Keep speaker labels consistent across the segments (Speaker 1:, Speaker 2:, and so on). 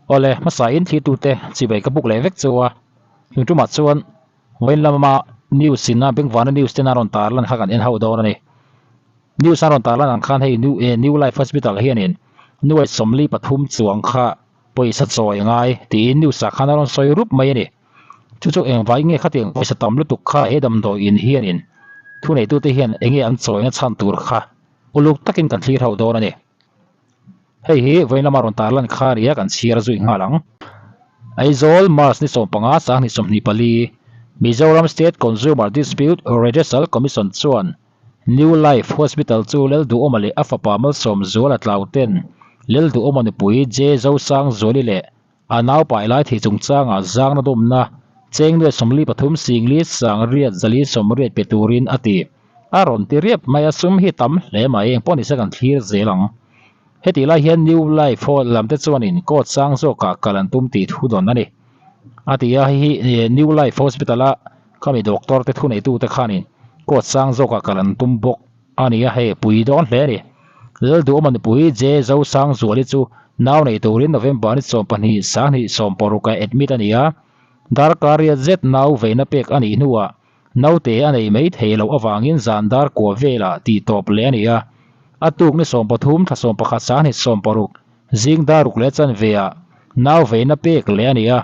Speaker 1: Awle, hmasa in thlitute chibai ka buk leh vek chu a, chung tumah chuan vawiin lama news in a Bengvana news ten a rawn tar lan kha kan en ho dawn a ni. News a rawn tar lan ang khan hei New eh New Life Hospital hianin nuai 43 chuang kha pawisa chawi ngai tiin news ah khan a rawn sawi rup mai a ni. Chu chu engvai nge khatiang pawisa tam lutuk kha he damdawi in hianin thuneitute hian enge an chawina chhan tur kha uluk takin kan thlir ho dawn a ni. Hei hi vawiin lama rawn tarlan kha nia kan chhiar zui nghal ang. Aizawl, March ni 15, 2024, Mizoram State Consumer Dispute Redressal Commission chuan New Life Hospital chu Lalduhawma leh a fapa Malsawmzuala tlauten Lalduhawma nupui J Zosangzuali leh a naupai lai thei chungchangah zangna dawmna cheng nuai 43 singli sangriat zali 80 pe turin a ti. A rawn ti riap mai a, sum hi tam hle mai, engpawh nise kan thlir zel ang. Hetih lai hian New Life Hall lam te chuanin court sang zawkah kal an tum tih thu dawn a ni. A ti a, hei hi New Life Hospital a khami doctor te thuneitute khanin court sang zawkah kal an tum bawk a ni a, hei pui dawn hle a ni. Lalduhawma nupui J Zosangzuali chu nau nei turin November ni 12 sanghnih 16 ah admit a ni a, darkar riat zet nau veina pek a nih hnuah Naute a nei mai thei loh avangin zan dar kua velah tih tawp leh a ni a. A tuk ni 13 thla 11 sanghnih 16 zing dar ruk leh chanve ah nau veina pek leh a ni a.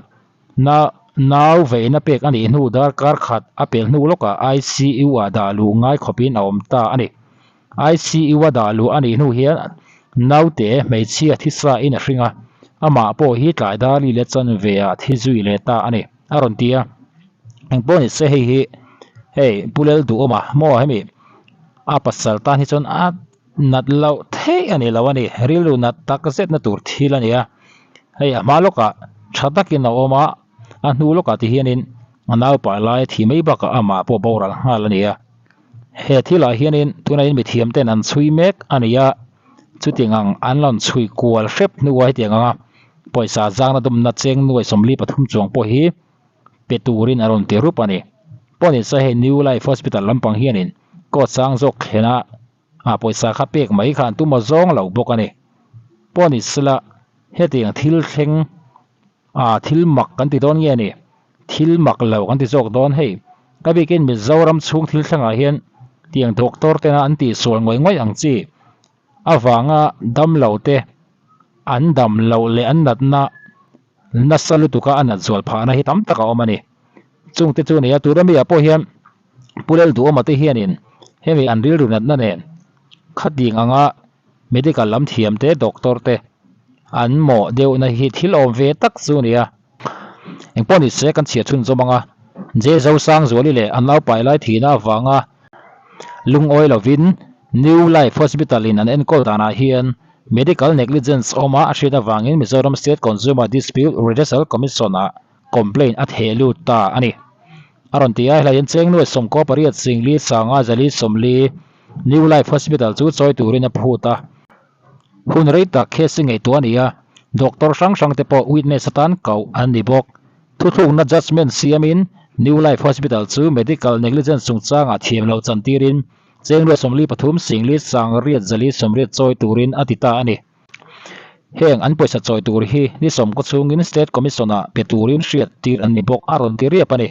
Speaker 1: Na nau veina pek a nih hnu dar kar khat a pel hnu lawkah ICU ah dah luh ngai khawpin a awm ta a ni. ICU a dah luh a nih hnu hian naute hmeichhia thisa in a hring a, amah pawh hi tlai dar li leh chanve ah thi zui leh ta a ni, a rawn ti a. Engpawh ni se hei hi hei Pu Lel Duhawma maw hemi a pasal tan hi chuan a nat loh theih a ni lo a ni, rilru nat tak zetna tur thil a ni a, hei a hma lawkah tha takin a awm a, a hnu lawkah ti hianin a naupai lai a thi mai bakah amah pawh boral nghal a ni a. He thilah hianin tunah mithiam ten an chhui mek a ni a, chutiang ang an rawn chhui kual hrep hnuah hetiang anga pawisa zangna dumna cheng nuai 43 chuang pawh hi pe turin a rawn ti rup a ni. Pawh ni se hei New Life Hospital lampang hianin court sang zawk thlena ah pawisa kha pek mai kha an tum a zawng lo bawk a ni. Pawh ni sela hetiang thil thleng ah thil mak kan ti dawn nge ni? Thil mak lo kan ti zawk dawn hei. Ka bikin Mizoram chhung thil thlengah hian tiang doctor tena an tihsual ngawih ngawih ang chi avanga damlo te an dam loh leh an natna nasa lutuka a nat zual phahna hi tam tak a awm a ni. Chungte chu nia tura mi ah pawh hian Pu Lalduhawma te hianin hemi an rilru natna nen khating anga medical lam thiam te doctor te an mawh deuhna hi thil awm ve tak chu a ni a. Engpawh ni se kan chhiah chhunzawm ang a, J Zosangzuali leh an naupai lai thihna avanga lungawi lovin New Life Hospital in an enkawl danah hian medical negligence awma a hriat avangin Mizoram State Consumer Dispute Redressal Commission ah complaint a theh lut ta a ni. A rawn ti a, helai hian cheng nuai sawmkaw pariat singli sanga zali 40 New Life Hospital chu chawi turin a phut a. Hun rei tak case hi ngaihtuah a ni a, doctor hrang hrang te pawh witness atan koh an ni bawk. Thuthlukna judgement siamin New Life Hospital chu medical negligence chungchangah thiam loh chantirin cheng nuai 43 singli sangriat zali 80 chawi turin a ti ta a ni. Heng an pawisa chawi tur hi ni sawmkaw chhungin State Commission-ah pe turin hriat tir an ni bawk a rawn ti riap a ni.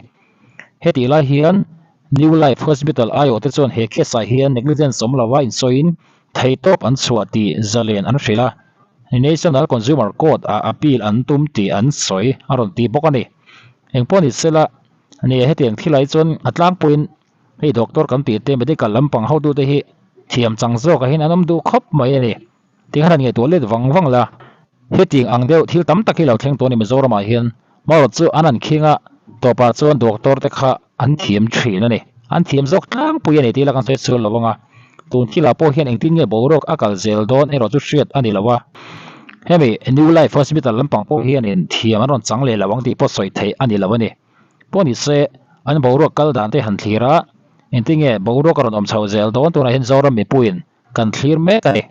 Speaker 1: Hetih lai hian New Life Hospital aiawhte chuan he case-ah hian negligence awm lova insawiin theihtawp an chhuah tih zalen an hrilh a, National Consumer Court-ah appeal an tum tih an sawi a rawn ti bawk a ni. Engpawh ni sela, ni hetiang thilai chuan a tlangpuiin hei doctor kan tih te medical lampang hotute hi thiam chang zawkah hian an awm duh khawp mai a ni. Tih khan han ngaihtuah let vang vang la. Hetiang ang deuh thil tam tak hi lo thleng tawh a ni Mizoramah hian. Marawt chu an han khing a, tawpah chuan doctor te kha an thiam thin a ni. An thiam zawk tlangpui a ni tih la kan sawi chhual lo ang a. Tun thilah pawh hian engtin nge boruak a kal zel dawn erawh chu hriat a ni lo a. Hemi New Life Hospital lampang pawh hianin thiam an rawn chang leh lo ang tih pawh sawi theih a ni lo a ni. Pawh ni se an boruak kal dan te han thlir a, engtin nge boruak a rawn awm chho zel dawn tunah hian Zoram mipuiin kan thlir mek a ni.